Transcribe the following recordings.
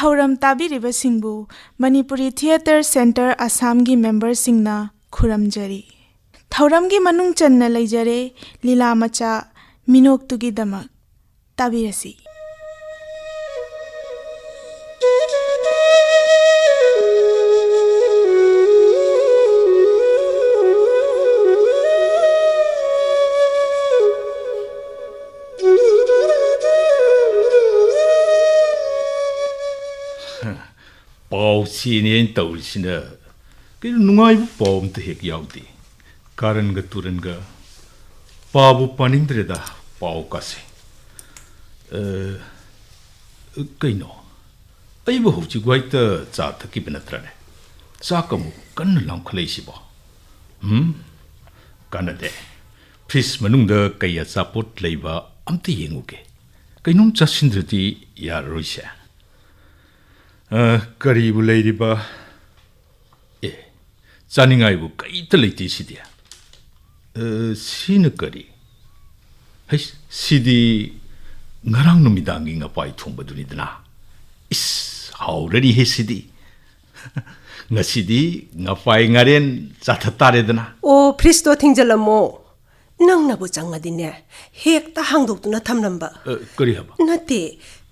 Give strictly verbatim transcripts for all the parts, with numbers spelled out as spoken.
ꯊꯧꯔꯝ ꯇꯥꯕꯤꯔꯤꯕꯁꯤꯡꯕꯨ Manipuri theatre centre ꯑꯁꯥꯝꯒꯤ ꯃꯦꯝꯕꯔꯁꯤꯡꯅ ꯈꯨꯔꯝꯖꯔꯤ꯫ ꯊꯧꯔꯝꯒꯤ ꯃꯅꯨꯡ ꯆꯟꯅ ꯂꯩꯖꯔꯦ ꯂꯤꯂꯥ ꯃꯆꯥ ꯃꯤꯅꯣꯛꯇꯨꯒꯤꯗꯃꯛ꯫ ꯇꯥꯕꯤꯔꯁꯤ꯫ ꯄꯥꯎ ꯆꯦꯅꯦꯅ ꯇꯧꯔꯤꯁꯤꯅ ꯀꯩꯅꯣ, ꯅꯨꯡꯉꯥꯏꯕ ꯄꯥꯎ ꯑꯝꯇ ꯍꯦꯛ ꯌꯥꯎꯗꯦ꯫ ꯀꯥꯔꯟꯒ ꯇꯨꯔꯟꯒ ꯄꯥꯕꯨ ꯄꯥꯅꯤꯡꯗ꯭ꯔꯦꯗ ꯄꯥꯎ ꯀꯥꯁꯦ꯫ ꯑ, ꯀꯩꯅꯣ, ꯑꯩꯕꯨ ꯍꯧꯖꯤꯛ ꯋꯥꯏꯇ ꯆꯥ ꯊꯛꯈꯤꯕ ꯅꯠꯇ꯭ꯔꯅꯦ? ꯆꯥꯛ ꯑꯃꯨꯛ ꯀꯟꯅ ꯂꯥꯝꯈꯠꯂꯛꯏꯁꯤꯕꯣ? ꯎꯝ? ꯀꯥꯟꯅꯗꯦ꯫ ꯐ꯭ꯔꯤꯖ ꯃꯅꯨꯡꯗ ꯀꯩ ꯑꯆꯥꯄꯣꯠ ꯂꯩꯕ ꯑꯝꯇ ꯌꯦꯡꯉꯨꯒꯦ꯫ ꯀꯩꯅꯣꯝ ꯆꯥꯁꯤꯟꯗ꯭ꯔꯗꯤ ꯌꯥꯔꯔꯣꯏꯁꯦ꯫ ꯑ, ꯀꯔꯤꯕꯨ ꯂꯩꯔꯤꯕ? ꯑꯦ, ꯆꯥꯅꯤꯡꯉꯥꯏꯕꯨ ꯀꯩꯇ ꯂꯩꯇꯦ ꯁꯤꯗꯤ꯫ ꯑ, ꯁꯤꯅ ꯀꯔꯤ? ꯍꯩꯁ, ꯁꯤꯗꯤ ꯉꯔꯥꯡ ꯅꯨꯃꯤꯗꯥꯡꯒꯤ ꯉꯄꯥꯏ ꯊꯣꯡꯕꯗꯨꯅꯤꯗꯅ꯫ ꯏꯁ, ꯍꯥꯎꯔꯅꯤꯍꯦ ꯁꯤꯗꯤ꯫ ꯉꯁꯤꯗꯤ ꯉꯄꯥꯏ ꯉꯥꯔꯦꯟ ꯆꯥꯊ ꯇꯥꯔꯦꯗꯅ꯫ ꯑꯣ, ꯐ꯭ꯔꯤꯖꯇꯣ ꯊꯤꯡꯖꯤꯜꯂꯝꯃꯣ꯫ ꯅꯪꯅꯕꯨ ꯆꯪꯉꯗꯤꯅꯦ, ꯍꯦꯛꯇ ꯍꯥꯡꯗꯣꯛꯇꯨꯅ ꯊꯝꯂꯝꯕ꯫ ꯑ, ꯀꯔꯤ ꯍꯥꯏꯕ? ꯅꯠꯇꯦ,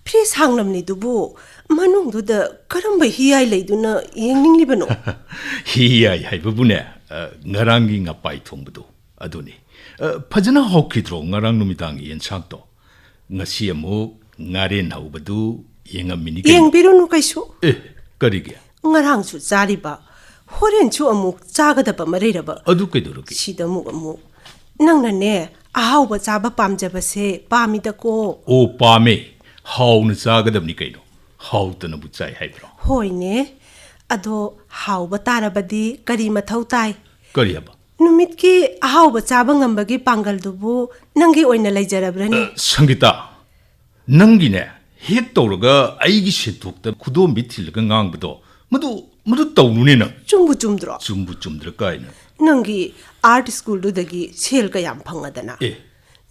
ꯐ꯭ꯔꯤꯖ ꯍꯥꯡꯂꯝꯂꯤꯗꯨꯕꯨ ꯃꯅꯨꯡꯗꯨꯗ ꯀꯔꯝꯕ ꯍꯤꯌꯥꯏ ꯂꯩꯗꯨꯅ ꯌꯦꯡꯅꯤꯡꯂꯤꯕꯅꯣ? ꯍꯤꯌꯥꯏ ꯍꯥꯏꯕꯕꯨꯅꯦ, ꯑ, ꯉꯔꯥꯡꯒꯤ ꯉꯄꯥꯏ ꯊꯣꯡꯕꯗꯣ ꯑꯗꯨꯅꯤ꯫ ꯑ, ꯐꯖꯅ ꯍꯥꯎꯈꯤꯗ꯭ꯔꯣ ꯉꯔꯥꯡ ꯅꯨꯃꯤꯗꯥꯡꯒꯤ ꯌꯦꯟꯁꯥꯡꯗꯣ? ꯉꯁꯤ ꯑꯃꯨꯛ ꯉꯥꯔꯦꯟ ꯍꯧꯕꯗꯨ ꯌꯦꯡꯉꯝꯃꯤꯅꯤ ꯀꯩꯅꯣ꯫ ꯌꯦꯡꯕꯤꯔꯨꯅꯨ ꯀꯩꯁꯨ꯫ ꯑꯦ, ꯀꯔꯤꯒꯤ? ꯉꯔꯥꯡꯁꯨ ꯆꯥꯔꯤꯕ, ꯍꯣꯔꯦꯟꯁꯨ ꯑꯃꯨꯛ ꯆꯥꯒꯗꯕ ꯑꯃ ꯂꯩꯔꯕ꯫ ꯑꯗꯨ ꯀꯩꯗꯧꯔꯒꯦ? ꯁꯤꯗ ꯑꯃꯨꯛ ꯑꯃꯨꯛ꯫ ꯅꯪꯅꯅꯦ, ꯑꯍꯥꯎꯕ ꯆꯥꯕ ꯄꯥꯝꯖꯕꯁꯦ ꯄꯥꯝꯃꯤꯗꯀꯣ꯫ ꯑꯣ, ꯄꯥꯝꯃꯦ꯫ ꯍꯥꯎꯅ ꯆꯥꯒꯗꯕꯅꯤ ꯀꯩꯅꯣ꯫ ꯍꯥꯎꯇꯅꯕꯨ ꯆꯥꯏ ꯍꯥꯏꯕ꯭ꯔꯣ? ꯍꯣꯏꯅꯦ꯫ ꯑꯗꯣ ꯍꯥꯎꯕ ꯇꯥꯔꯕꯗꯤ ꯀꯔꯤ ꯃꯊꯧ ꯇꯥꯏ? ꯀꯔꯤ ꯍꯥꯏꯕ? ꯅꯨꯃꯤꯠꯀꯤ ꯑꯍꯥꯎꯕ ꯆꯥꯕ ꯉꯝꯕꯒꯤ ꯄꯥꯡꯒꯜꯗꯨꯕꯨ ꯅꯪꯒꯤ ꯑꯣꯏꯅ ꯂꯩꯖꯔꯕ꯭ꯔꯅꯦ? ꯑ, ꯁꯪꯒꯤꯇꯥ, ꯅꯪꯒꯤꯅꯦ, ꯍꯦꯛ ꯇꯧꯔꯒ ꯑꯩꯒꯤ ꯁꯦꯟꯊꯣꯛꯇ ꯈꯨꯗꯣꯝꯕꯤ ꯊꯤꯜꯂꯒ ꯉꯥꯡꯕꯗꯣ, ꯃꯗꯨ, ꯃꯗꯨ ꯇꯧꯅꯨꯅꯦ ꯅꯪ꯫ ꯆꯨꯝꯕꯨ ꯆꯨꯝꯗ꯭ꯔꯣ? ꯆꯨꯝꯕꯨ ꯆꯨꯝꯗ꯭ꯔ ꯀꯥꯏꯅ꯫ ꯅꯪꯒꯤ ꯑꯥꯔꯠ ꯁ꯭ꯀꯨꯜꯗꯨꯗꯒꯤ ꯁꯦꯜ ꯀꯌꯥꯝ ꯐꯪꯉꯗꯅ? ꯑꯦ,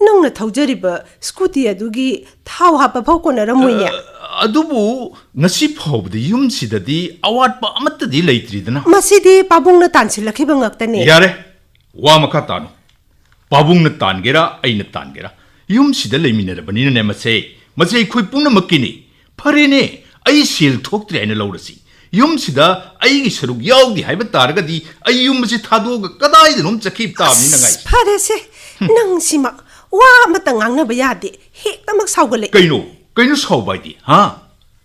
ꯅꯪꯅ ꯊꯧꯖꯔꯤꯕ ꯁ꯭ꯀꯨꯇꯤ ꯑꯗꯨꯒꯤ ꯊꯥꯎ ꯍꯥꯞꯄ ꯐꯥꯎ ꯀꯣꯟꯅꯔꯝꯃꯣꯏꯅꯦ꯫ ꯑ, ꯑꯗꯨꯕꯨ ꯉꯁꯤ ꯐꯥꯎꯕꯗ ꯌꯨꯝꯁꯤꯗꯗꯤ ꯑꯋꯥꯠꯄ ꯑꯃꯠꯇꯗꯤ ꯂꯩꯇ꯭ꯔꯤꯗꯅ꯫ ꯃꯁꯤꯗꯤ ꯄꯥꯕꯨꯡꯅ ꯇꯥꯟꯁꯤꯜꯂꯛꯈꯤꯕ ꯉꯥꯛꯇꯅꯦ꯫ ꯌꯥꯔꯦ, ꯋꯥ ꯃꯈꯥ ꯇꯥꯅꯨ꯫ ꯄꯥꯕꯨꯡꯅ ꯇꯥꯟꯒꯦꯔꯥ, ꯑꯩꯅ ꯇꯥꯟꯒꯦꯔꯥ, ꯌꯨꯝꯁꯤꯗ ꯂꯩꯃꯤꯟꯅꯔꯕꯅꯤꯅꯅꯦ, ꯃꯁꯦ, ꯃꯁꯦ ꯑꯩꯈꯣꯏ ꯄꯨꯝꯅꯃꯛꯀꯤꯅꯤ꯫ ꯐꯔꯦꯅꯦ, ꯑꯩ ꯁꯦꯜ ꯊꯣꯛꯇ꯭ꯔꯦ ꯍꯥꯏꯅ ꯂꯧꯔꯁꯤ꯫ ꯌꯨꯝꯁꯤꯗ ꯑꯩꯒꯤ ꯁꯔꯨꯛ ꯌꯥꯎꯗꯦ ꯍꯥꯏꯕ ꯇꯥꯔꯒꯗꯤ, ꯑꯩ ꯌꯨꯝ ꯑꯁꯤ ꯊꯥꯗꯣꯛꯑꯒ ꯀꯗꯥꯏꯗꯅꯣꯝ ꯆꯠꯈꯤꯕ ꯇꯥꯕꯅꯤ, ꯅꯉꯥꯏꯁꯦ꯫ ꯐꯔꯦꯁꯦ, ꯅꯪꯁꯤꯃ ꯋꯥ ꯑꯃꯇ ꯉꯥꯡꯅꯕ ꯌꯥꯗꯦ꯫ ꯍꯦꯛꯇꯃꯛ ꯁꯥꯎꯒꯠꯂꯛꯏ꯫ ꯀꯩꯅꯣ? ꯀꯩꯅꯣ ꯁꯥꯎꯕ ꯍꯥꯏꯗꯤ, ꯍꯥ?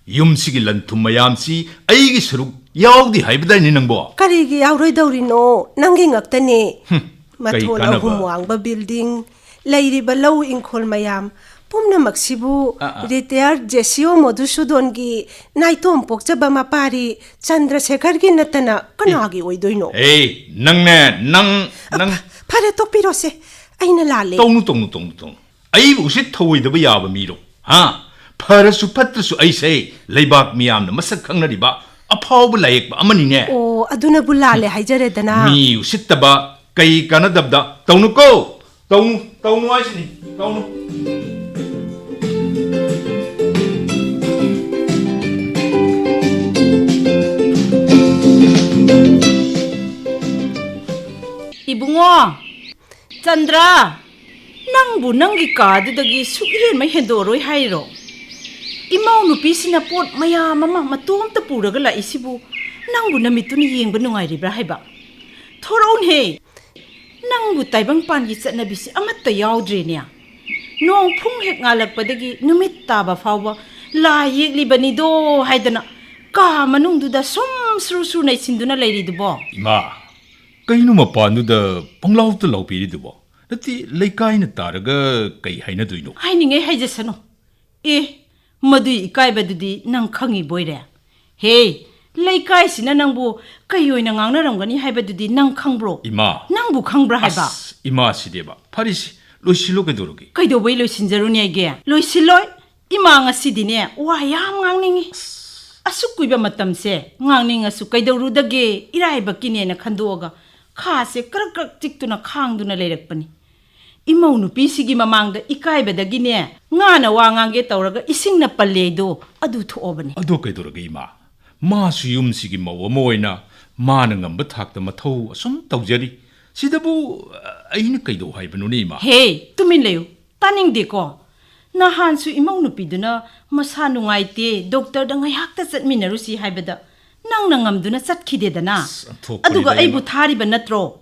ꯌꯨꯝꯁꯤꯒꯤ ꯂꯟ ꯊꯨꯝ ꯃꯌꯥꯝꯁꯤ ꯑꯩꯒꯤ ꯁꯔꯨꯛ ꯌꯥꯎꯗꯦ ꯍꯥꯏꯕꯗꯥꯏꯅꯦ ꯅꯪꯕꯣ? ꯀꯔꯤꯒꯤ ꯌꯥꯎꯔꯣꯏꯗꯧꯔꯤꯅꯣ? ꯅꯪꯒꯤ ꯉꯛꯇꯅꯦ꯫ ꯍꯨꯝ, ꯀꯩ ꯃꯊꯣꯜ ꯀꯥꯟꯅꯕ? ꯑꯍꯨꯝ ꯋꯥꯡꯕ ꯕꯤꯜꯗꯤꯡ, ꯂꯩꯔꯤꯕ ꯂꯧ ꯏꯪꯈꯣꯜ ꯃꯌꯥꯝ ꯄꯨꯝꯅꯃꯛꯁꯤꯕꯨ ꯑꯥ, ꯑꯥ꯫ ꯔꯤꯇꯥꯌꯔ ꯖꯦꯁꯤꯑꯣ ꯃꯣꯙꯨꯁꯨꯗꯣꯟꯒꯤ ꯅꯥꯏꯇꯣꯝ ꯄꯣꯛꯆꯕ ꯃꯄꯥꯔꯤ ꯆꯟꯗ꯭ꯔꯁꯦꯈꯔꯒꯤ ꯅꯠꯇꯅ ꯀꯅꯥꯒꯤ ꯑꯣꯏꯗꯣꯏꯅꯣ? ꯑꯦ, ꯅꯪꯅꯦ, ꯅꯪ, ꯑ, ꯅꯪ ꯐ-, ꯐꯔꯦ, ꯇꯣꯛꯄꯤꯔꯣꯁꯦ꯫ ꯑꯩꯅ ꯂꯥꯜꯂꯦ꯫ ꯇꯧꯅꯨ, ꯇꯧꯅꯨ, ꯇꯧꯅꯨ, ꯇꯧꯅꯨ꯫ ꯑꯩꯕꯨ ꯎꯁꯤꯠ ꯊꯧꯑꯣꯏꯗꯕ ꯌꯥꯕ ꯃꯤꯔꯣ? ꯍꯥ? ꯐꯔꯁꯨ ꯐꯠꯇ꯭ꯔꯁꯨ ꯑꯩꯁꯦ ꯂꯩꯕꯥꯛ ꯃꯤꯌꯥꯝꯅ ꯃꯁꯛ ꯈꯪꯅꯔꯤꯕ ꯑꯐꯥꯎꯕ ꯂꯥꯏꯌꯦꯛꯄ ꯑꯃꯅꯤꯅꯦ꯫ ꯑꯣ, ꯑꯗꯨꯅꯕꯨ ꯂꯥꯜꯂꯦ ꯍꯥꯏꯖꯔꯦꯗꯅ꯫ ꯃꯤ ꯎꯁꯤꯠꯇꯕ, ꯀꯩ ꯀꯥꯟꯅꯗꯕꯗ ꯇꯧꯅꯨꯀꯣ꯫ ꯇꯧꯅꯨ, ꯇꯧꯅꯨ ꯍꯥꯏꯁꯤꯅꯤ, ꯇꯧꯅꯨ꯫ ꯏꯕꯨꯡꯉꯣ, ꯆꯟꯗ꯭ꯔ, ꯅꯪꯕꯨ ꯅꯪꯒꯤ ꯀꯥꯗꯨꯗꯒꯤ ꯁꯨꯛꯍꯦꯟ ꯍꯦꯟꯗꯣꯛꯑꯔꯣꯏ ꯍꯥꯏꯔꯣ? ꯏꯃꯧ ꯅꯨꯄꯤꯁꯤꯅ ꯄꯣꯠ ꯃꯌꯥꯝ ꯑꯃ ꯃꯇꯣꯝꯇ ꯄꯨꯔꯒ ꯂꯥꯛꯏꯁꯤꯕꯨ ꯅꯪꯕꯨ ꯅꯃꯤꯠꯇꯨꯅ ꯌꯦꯡꯕ ꯅꯨꯡꯉꯥꯏꯔꯤꯕ꯭ꯔꯥ ꯍꯥꯏꯕ? ꯊꯣꯔꯛꯎꯅꯦꯍꯦ! ꯅꯪꯕꯨ ꯇꯥꯏꯕꯪꯄꯥꯟꯒꯤ ꯆꯠꯅꯕꯤꯁꯤ ꯑꯃꯠꯇ ꯌꯥꯎꯗ꯭ꯔꯦꯅꯦ꯫ ꯅꯣꯡ ꯐꯨꯡ ꯍꯦꯛ ꯉꯥꯜꯂꯛꯄꯗꯒꯤ ꯅꯨꯃꯤꯠ ꯇꯥꯕ ꯐꯥꯎꯕ ꯂꯥꯏ ꯌꯦꯛꯂꯤꯕꯅꯤꯗꯣ ꯍꯥꯏꯗꯅ ꯀꯥ ꯃꯅꯨꯡꯗꯨꯗ ꯁꯨꯝ ꯁꯨꯔꯨ ꯁꯨꯔꯨ ꯅꯩꯁꯤꯟꯗꯨꯅ ꯂꯩꯔꯤꯗꯨꯕꯣ? ꯏꯃꯥ, ꯀꯩꯅꯣ ꯃꯄꯥꯟꯗꯨꯗ ꯄꯪꯂꯥꯎꯇ ꯂꯥꯎꯕꯤꯔꯤꯗꯨꯕꯣ? ꯅꯠꯇꯦ, ꯂꯩꯀꯥꯏꯅ ꯇꯥꯔꯒ ꯀꯩ ꯍꯥꯏꯅꯗꯣꯏꯅꯣ? ꯍꯥꯏꯅꯤꯡꯉꯦ ꯍꯥꯏꯖꯁꯅꯨ꯫ ꯑꯦ, ꯃꯗꯨꯏ ꯏꯀꯥꯏꯕꯗꯨꯗꯤ ꯅꯪ ꯈꯪꯉꯤꯕꯣꯏꯔꯦ? ꯍꯦ, ꯂꯩꯀꯥꯏꯁꯤꯅ ꯅꯪꯕꯨ ꯀꯩ ꯑꯣꯏꯅ ꯉꯥꯡꯅꯔꯝꯒꯅꯤ ꯍꯥꯏꯕꯗꯨꯗꯤ ꯅꯪ ꯈꯪꯕ꯭ꯔꯣ? ꯏꯃꯥ꯫ ꯅꯪꯕꯨ ꯈꯪꯕ꯭ꯔꯥ ꯍꯥꯏꯕ? ꯑꯁ, ꯏꯃꯥꯁꯤꯗꯤꯕ꯫ ꯐꯔꯦꯁꯤ, ꯂꯣꯏꯁꯤꯜꯂꯣ ꯀꯩꯗꯧꯔꯒꯦ? ꯀꯩꯗꯧꯕꯩ ꯂꯣꯏꯁꯤꯟꯖꯔꯨꯅꯦꯒꯦ? ꯂꯣꯏꯁꯤꯜꯂꯣꯏ꯫ ꯏꯃꯥ ꯉꯁꯤꯗꯤꯅꯦ, ꯋꯥ ꯌꯥꯝ ꯉꯥꯡꯅꯤꯡꯉꯤ꯫ ꯑꯁ꯫ ꯑꯁꯨꯛ ꯀꯨꯏꯕ ꯃꯇꯝꯁꯦ ꯉꯥꯡꯅꯤꯡꯉꯁꯨ ꯀꯩꯗꯧꯔꯨꯗꯒꯦ, ꯏꯔꯥꯏꯕꯛꯀꯤꯅꯦꯅ ꯈꯟꯗꯣꯛꯑꯒ ꯈꯥꯁꯦ ꯀ꯭ꯔꯛ ꯀ꯭ꯔꯛ ꯆꯤꯛꯇꯨꯅ ꯈꯥꯡꯗꯨꯅ ꯂꯩꯔꯛꯄꯅꯤ꯫ ꯏꯃꯧ ꯅꯨꯄꯤꯁꯤꯒꯤ ꯃꯃꯥꯡꯗ ꯏꯀꯥꯏꯕꯗꯒꯤꯅꯦ, ꯉꯥꯅ ꯋꯥ ꯉꯥꯡꯒꯦ ꯇꯧꯔꯒ ꯏꯁꯤꯡꯅ ꯄꯜꯂꯦꯗꯣ ꯑꯗꯨ ꯊꯣꯛꯑꯕꯅꯤ꯫ ꯑꯗꯣ ꯀꯩꯗꯧꯔꯒꯦ, ꯏꯃꯥ? ꯃꯥꯁꯨ ꯌꯨꯝꯁꯤꯒꯤ ꯃꯧ ꯑꯃ ꯑꯣꯏꯅ ꯃꯥꯅ ꯉꯝꯕ ꯊꯥꯛꯇ ꯃꯊꯧ ꯑꯁꯨꯝ ꯇꯧꯖꯔꯤ꯫ ꯁꯤꯗꯕꯨ, ꯑ, ꯑꯩꯅ ꯀꯩꯗꯧ ꯍꯥꯏꯕꯅꯣꯅꯦ, ꯏꯃꯥ? ꯍꯦ, ꯇꯨꯃꯤꯟ ꯂꯩꯌꯨ꯫ ꯇꯥꯅꯤꯡꯗꯦꯀꯣ꯫ ꯅꯍꯥꯟꯁꯨ ꯏꯃꯧ ꯅꯨꯄꯤꯗꯨꯅ ꯃꯁꯥ ꯅꯨꯡꯉꯥꯏꯇꯦ, ꯗꯣꯛꯇꯔꯗ ꯉꯥꯏꯍꯥꯛꯇ ꯆꯠꯃꯤꯟꯅꯔꯨꯁꯤ ꯍꯥꯏꯕꯗ ꯅꯪꯅ ꯉꯝꯗꯨꯅ ꯆꯠꯈꯤꯗꯦꯗꯅ꯫ ꯑꯁ, ꯑꯣꯟꯊꯣꯛꯄꯅꯤꯗ, ꯑꯗꯨꯒ ꯑꯩꯕꯨ ꯏꯃꯥ꯫ ꯊꯥꯔꯤꯕ ꯅꯠꯇ꯭ꯔꯣ?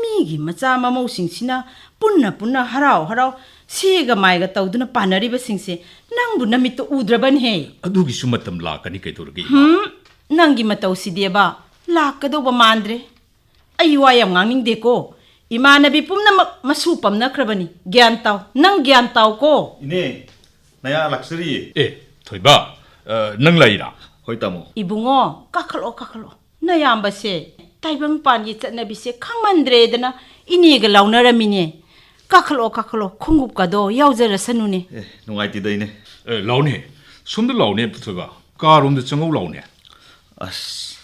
ꯃꯤꯒꯤ ꯃꯆꯥ ꯃꯃꯧꯁꯤꯡꯁꯤꯅ ꯄꯨꯟꯅ ꯄꯨꯟꯅ ꯍꯔꯥꯎ ꯍꯔꯥꯎ ꯁꯤꯒ ꯃꯥꯏꯒ ꯇꯧꯗꯨꯅ ꯄꯥꯟꯅꯔꯤꯕꯁꯤꯡꯁꯦ ꯅꯪꯕꯨ ꯅꯃꯤꯠꯇ ꯎꯗ꯭ꯔꯕꯅꯦꯍꯦ? ꯑꯗꯨꯒꯤꯁꯨ ꯃꯇꯝ ꯂꯥꯛꯀꯅꯤ ꯀꯩꯗꯧꯔꯒꯦ, ꯏꯃꯥ? ꯍꯨꯝ, ꯅꯪꯒꯤ ꯃꯇꯧꯁꯤꯗꯤꯕ ꯂꯥꯛꯀꯗꯧꯕ ꯃꯥꯟꯗ꯭ꯔꯦ꯫ ꯑꯩ ꯋꯥ ꯌꯥꯝ ꯉꯥꯡꯅꯤꯡꯗꯦꯀꯣ꯫ ꯏꯃꯥꯟꯅꯕꯤ ꯄꯨꯝꯅꯃꯛ ꯃꯁꯨ ꯄꯝꯅꯈ꯭ꯔꯕꯅꯤ꯫ ꯒ꯭ꯌꯥꯟ ꯇꯥꯎ꯫ ꯅꯪ ꯒ꯭ꯌꯥꯟ ꯇꯥꯎꯀꯣ꯫ ꯏꯅꯦ, ꯅꯌꯥ ꯂꯥꯛꯆꯔꯤꯌꯦ꯫ ꯑꯦ, ꯊꯣꯏꯕ, ꯑ, ꯅꯪ ꯂꯥꯛꯏꯔꯥ? ꯍꯣꯏ, ꯇꯥꯃꯣ꯫ ꯏꯕꯨꯡꯉꯣ, ꯀꯥꯈꯠꯂꯛꯑꯣ, ꯀꯥꯈꯠꯂꯛꯑꯣ꯫ ꯅꯌꯥꯝꯕꯁꯦ ꯇꯥꯏꯕꯪꯄꯥꯟꯒꯤ ꯆꯠꯅꯕꯤꯁꯦ ꯈꯪꯃꯟꯗ꯭ꯔꯦꯗꯅ ꯏꯅꯦꯒ ꯂꯥꯎꯅꯔꯝꯃꯤꯅꯦ꯫ ꯀꯥꯈꯠꯂꯛꯑꯣ, ꯀꯥꯈꯠꯂꯛꯑꯣ, ꯈꯣꯡꯎꯞꯀꯗꯣ ꯌꯥꯎꯖꯔꯁꯅꯨꯅꯦ꯫ ꯑꯦ, ꯅꯨꯡꯉꯥꯏꯇꯦꯗ, ꯏꯅꯦ꯫ ꯑꯦ, ꯂꯥꯎꯅꯦ, ꯁꯣꯝꯗ ꯂꯥꯎꯅꯦ, ꯊꯣꯏꯕ, ꯀꯥꯔꯣꯝꯗ ꯆꯪꯉꯧ ꯂꯥꯎꯅꯦ꯫ ꯑꯁ,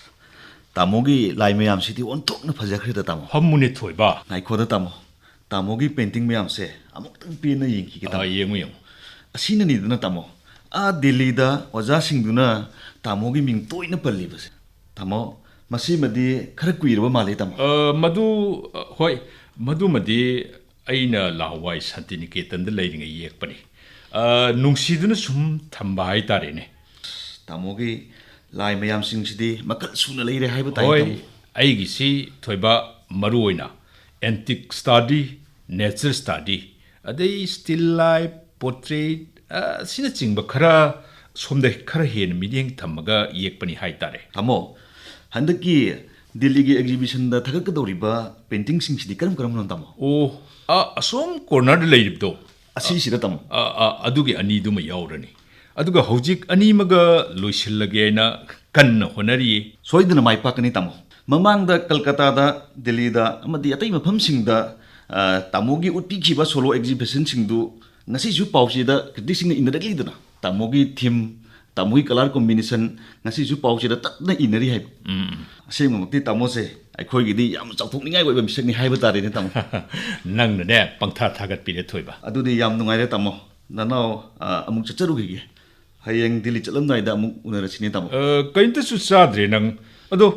ꯇꯥꯃꯣꯒꯤ ꯂꯥꯏ ꯃꯌꯥꯝꯁꯤꯗꯤ ꯑꯣꯟꯊꯣꯛꯅ ꯐꯖꯈ꯭ꯔꯦꯗ, ꯇꯥꯃꯣ꯫ ꯐꯝꯃꯨꯅꯦ, ꯊꯣꯏꯕ꯫ ꯉꯥꯏꯈꯣꯗ, ꯇꯥꯃꯣ꯫ ꯇꯥꯃꯣꯒꯤ painting ꯃꯌꯥꯝꯁꯦ ꯑꯃꯨꯛꯇꯪ ꯄꯦꯟꯅ ꯌꯦꯡꯈꯤꯒꯦ, ꯇꯥꯃꯣ꯫ ꯑꯥ, ꯌꯦꯡꯉꯨ, ꯌꯦꯡꯉꯨ꯫ ꯑꯁꯤꯅꯅꯤꯗꯅ, ꯇꯥꯃꯣ, ꯑꯥ ꯗꯤꯜꯂꯤꯗ ꯑꯣꯖꯥꯁꯤꯡꯗꯨꯅ ꯇꯥꯃꯣꯒꯤ ꯃꯤꯡ ꯇꯣꯏꯅ ꯄꯜꯂꯤꯕꯁꯦ꯫ ꯇꯥꯃꯣ, ꯃꯁꯤꯃꯗꯤ ꯈꯔ ꯀꯨꯏꯔꯕ ꯃꯥꯜꯂꯦ, ꯇꯥꯃꯣ꯫ ꯑ, ꯃꯗꯨ, ꯑ, ꯍꯣꯏ, ꯃꯗꯨꯃꯗꯤ ꯑꯩꯅ ꯂꯥꯍꯋꯥꯏ ꯁꯥꯟꯇꯤꯅꯤꯀꯦꯇꯟꯗ ꯂꯩꯔꯤꯉꯩ ꯌꯦꯛꯄꯅꯤ꯫ ꯑ, ꯅꯨꯡꯁꯤꯗꯨꯅ ꯁꯨꯝ ꯊꯝꯕ ꯍꯥꯏꯇꯥꯔꯦꯅꯦ꯫ ꯇꯥꯃꯣꯒꯤ ꯂꯥꯏ ꯃꯌꯥꯝꯁꯤꯡꯁꯤꯗꯤ ꯃꯈꯜ ꯁꯨꯅ ꯂꯩꯔꯦ ꯍꯥꯏꯕ ꯇꯥꯏ, ꯍꯣꯏ, ꯇꯥꯃꯣ꯫ ꯑꯩꯒꯤꯁꯤ, ꯊꯣꯏꯕ, ꯃꯔꯨ ꯑꯣꯏꯅ antique study, nature study, ꯑꯗꯩ still life, portrait, ꯑ, ꯑꯁꯤꯅꯆꯤꯡꯕ ꯈꯔ ꯁꯣꯝꯗ ꯈꯔ ꯍꯦꯟꯅ ꯃꯤꯠꯌꯦꯡ ꯊꯝꯃꯒ ꯌꯦꯛꯄꯅꯤ ꯍꯥꯏꯇꯥꯔꯦ꯫ ꯇꯥꯃꯣ, ꯍꯟꯗꯛꯀꯤ ꯗꯤꯜꯂꯤꯒꯤ exhibitionꯗ ꯊꯥꯒꯠꯀꯗꯧꯔꯤꯕ paintingꯁꯤꯡꯁꯤꯗꯤ ꯀꯔꯝ ꯀꯔꯝꯕꯅꯣ, ꯇꯥꯃꯣ? ꯑꯣ, ꯑ, ꯑꯁꯣꯝ cornerꯗ ꯂꯩꯔꯤꯕꯗꯣ꯫ ꯑꯁꯤꯁꯤꯗ, ꯇꯥꯃꯣ꯫ ꯑ, ꯑ, ꯑꯗꯨꯒꯤ ꯑꯅꯤꯗꯨꯃ ꯌꯥꯎꯔꯅꯤ꯫ ꯑꯗꯨꯒ ꯍꯧꯖꯤꯛ ꯑꯅꯤꯃꯒ ꯂꯣꯏꯁꯤꯜꯂꯒꯦꯅ ꯀꯟꯅ ꯍꯣꯠꯅꯔꯤꯌꯦ꯫ ꯁꯣꯏꯗꯅ ꯃꯥꯏ ꯄꯥꯛꯀꯅꯤ, ꯇꯥꯃꯣ꯫ ꯃꯃꯥꯡꯗ ꯀꯜꯀꯇꯥꯗ, ꯗꯤꯜꯂꯤꯗ ꯑꯃꯗꯤ ꯑꯇꯩ ꯃꯐꯝꯁꯤꯡꯗ, ꯑ, ꯇꯥꯃꯣꯒꯤ ꯎꯠꯄꯤꯈꯤꯕ solo exhibitionꯁꯤꯡꯗꯨ ꯉꯁꯤꯁꯨ ꯄꯥꯎꯆꯦꯗ criticꯁꯤꯡꯅ ꯏꯅꯔꯛꯂꯤꯗꯅ꯫ ꯇꯥꯃꯣꯒꯤ theme, ꯇꯥꯃꯣꯒꯤ colour combination ꯉꯁꯤꯁꯨ ꯄꯥꯎꯆꯦꯗ ꯇꯠꯅ ꯏꯅꯔꯤ ꯍꯥꯏꯕ꯫ ꯎꯝ꯫ ꯑꯁꯦꯡꯕꯃꯛꯇꯤ ꯇꯥꯃꯣꯁꯦ ꯑꯩꯈꯣꯏꯒꯤꯗꯤ ꯌꯥꯝ ꯆꯥꯎꯊꯣꯛꯅꯤꯡꯉꯥꯏ ꯑꯣꯏꯕ ꯃꯤꯁꯛꯅꯤ ꯍꯥꯏꯕ ꯇꯥꯔꯦꯅꯦ, ꯇꯥꯃꯣ꯫ ꯅꯪꯅꯅꯦ ꯄꯪꯊꯥ ꯊꯥꯒꯠꯄꯤꯔꯦ, ꯊꯣꯏꯕ꯫ ꯑꯗꯨꯗꯤ ꯌꯥꯝ ꯅꯨꯡꯉꯥꯏꯔꯦ, ꯇꯥꯃꯣ꯫ ꯅꯅꯥꯎ, ꯑ, ꯑꯃꯨꯛ ꯆꯠꯆꯔꯨꯈꯤꯒꯦ꯫ ꯍꯌꯦꯡ ꯗꯤꯜꯂꯤ ꯆꯠꯂꯝꯗꯥꯏꯗ ꯑꯃꯨꯛ ꯎꯅꯔꯁꯤꯅꯦ, ꯇꯥꯃꯣ꯫ ꯑ, ꯀꯩꯝꯇꯁꯨ ꯆꯥꯗ꯭ꯔꯦ ꯅꯪ꯫ ꯑꯗꯣ